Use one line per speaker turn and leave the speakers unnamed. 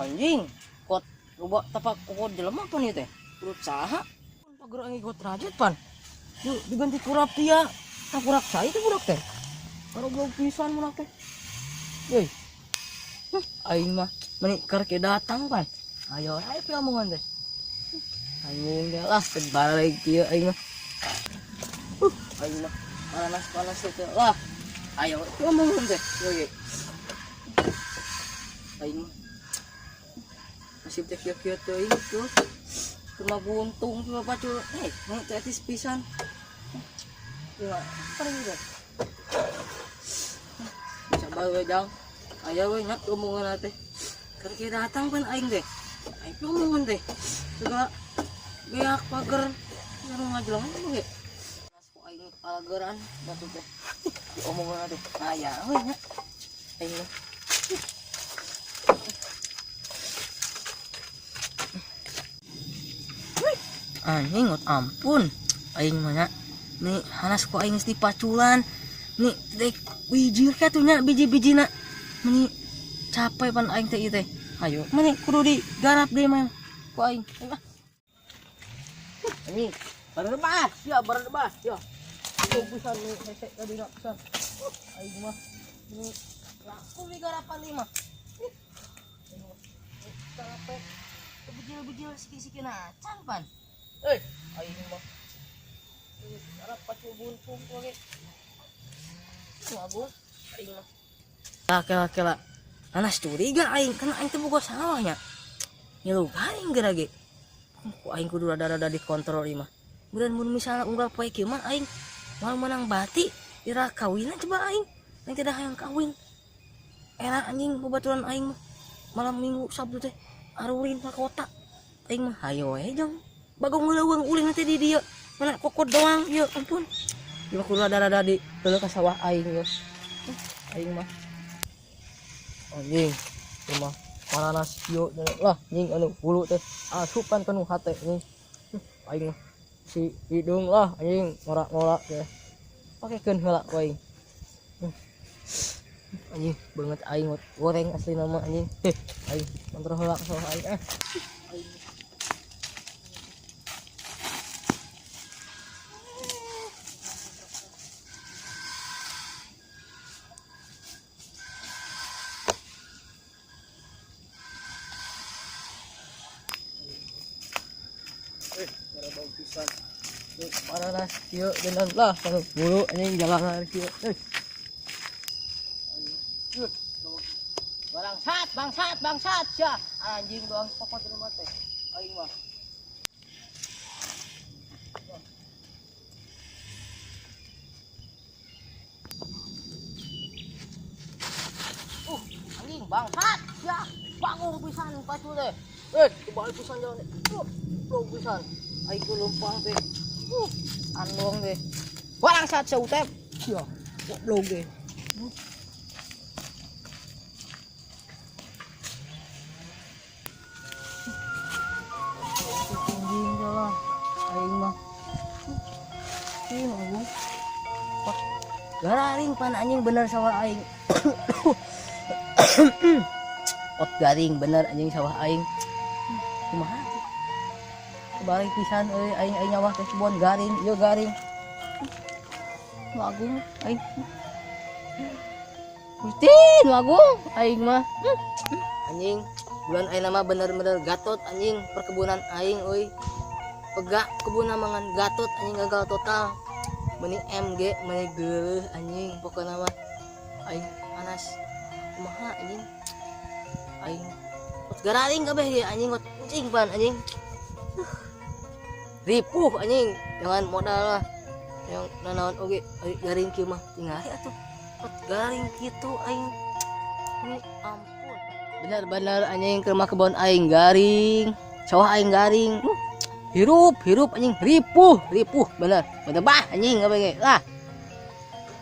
Anjing, kot loba tapak kokod jelema pan ieu teh. Urut saha? Pager aing ikut rajut pan. Yuk diganti kurap tia. Tah kurak saha itu budak teh. Karoblog pisan budak teh. Euy. Aing mah meni karek datang pan. Ayo ayo pi omongan teh. Anjing teh lah balik kieu aing mah. Aing mah panas-panas teh lah. Ayo pi omongan teh. Euy. Aing mah nasib teh kieu-kieu teuing tuh. Cuma buntung cuma pacul. Mun teh etis pisan. Ya, paling juga. Sabar we jang. Aya we nya omongan teh. Keur kieu datang pan aing teh. Aing teh omongan teh. Segala beak pager nu ngajelang ge. Ku aing palageran batu teh. Diomongan teh. Aya we nya. Aing mah. Anjing, ngot ampun. Aing mah nya. Nih hanas ku aing geus dipaculan. Nih dek bijir ka tuh nya biji-bijina. Meni capek pan aing teh ieu teh. Ayo, meni kudu digarap deui mah ku aing. Ayo, ah. Anjing, barebas, ya barebas, ya. Kudu pisan nih hese tadi na pisan. Aing mah ini laku digarapan ieu mah. Capek. Bijil-bijil siki-siki na can pan. Aing mah. Garap pacul buntung tuh ge. Bagus, aing mah. Kela kela. Anas curiga aing, karena aing teh boga sawahnya. Ngilu aing geura ge. Ku aing kudu rada-rada dikontrol ieu mah. Mudah mun misalna unggal poe kieu mah aing moal meunang bati, ira kawinan coba aing. Aing teh hayang kawin. Era anjing babaturan aing mah. Malam Minggu Sabtu teh arulin ka kota. Aing mah hayo we jang. Bagong leuweung ulin teh di dieu. Mana kokod doang, ya ampun. Ieu mah kudu rada-rada di heuleuh ka sawah aing ieu. Aing mah. Anjing, ieu mah paranas kieu lah anjing anu hulu teh asupan kanu hate anjing. Aing mah si hidung lah anjing ngorak-ngorak teh. Pakekeun heula ku aing. Anjing banget aing goreng asli nama anjing. Aing kontrol heula ka sawah aing ah. Aing. Paranas kieu denan lah kalau bulu anjing jalan kieu. Bangsat, bangsat, bangsat sia. Anjing doang pokok di rumah teh. Aing mah. Anjing bangsat sia. Bangun pisan pacul teh. Kebalik pisan jalan teh. Blong pisan. Aing ku lumpang teh. Andong deh. Bangsat sia utep. Sia, goblok deh. Anjing lah. Garing pan anjing bener sawah aing. Ot garing bener anjing sawah aing. Kumaha tuh? Balik pisan euy aing aing nyawah teh kebon garing, ieu garing. Nu agung aing. Gusti, nu agung aing mah. Anjing, bulan aing mah bener-bener gatot anjing perkebunan aing euy. Pegak kebun mangan gatot anjing, gagal total. Meni MG, meni geuleuh anjing pokokna mah. Aing panas. Kumaha anjing? Aing ot gararing kabeh ge anjing, ot kucing pan anjing. Ripuh anjing, jangan modal lah. Yang nanaon oge ai garing kieu mah tinggal atuh. Ot garing kitu aing. Ini ampun. Bener-bener anjing ke rumah kebon aing garing. Sawah aing garing. Hirup, hirup anjing, ripuh, ripuh bener. Bener bah anjing kabeh ge. Lah.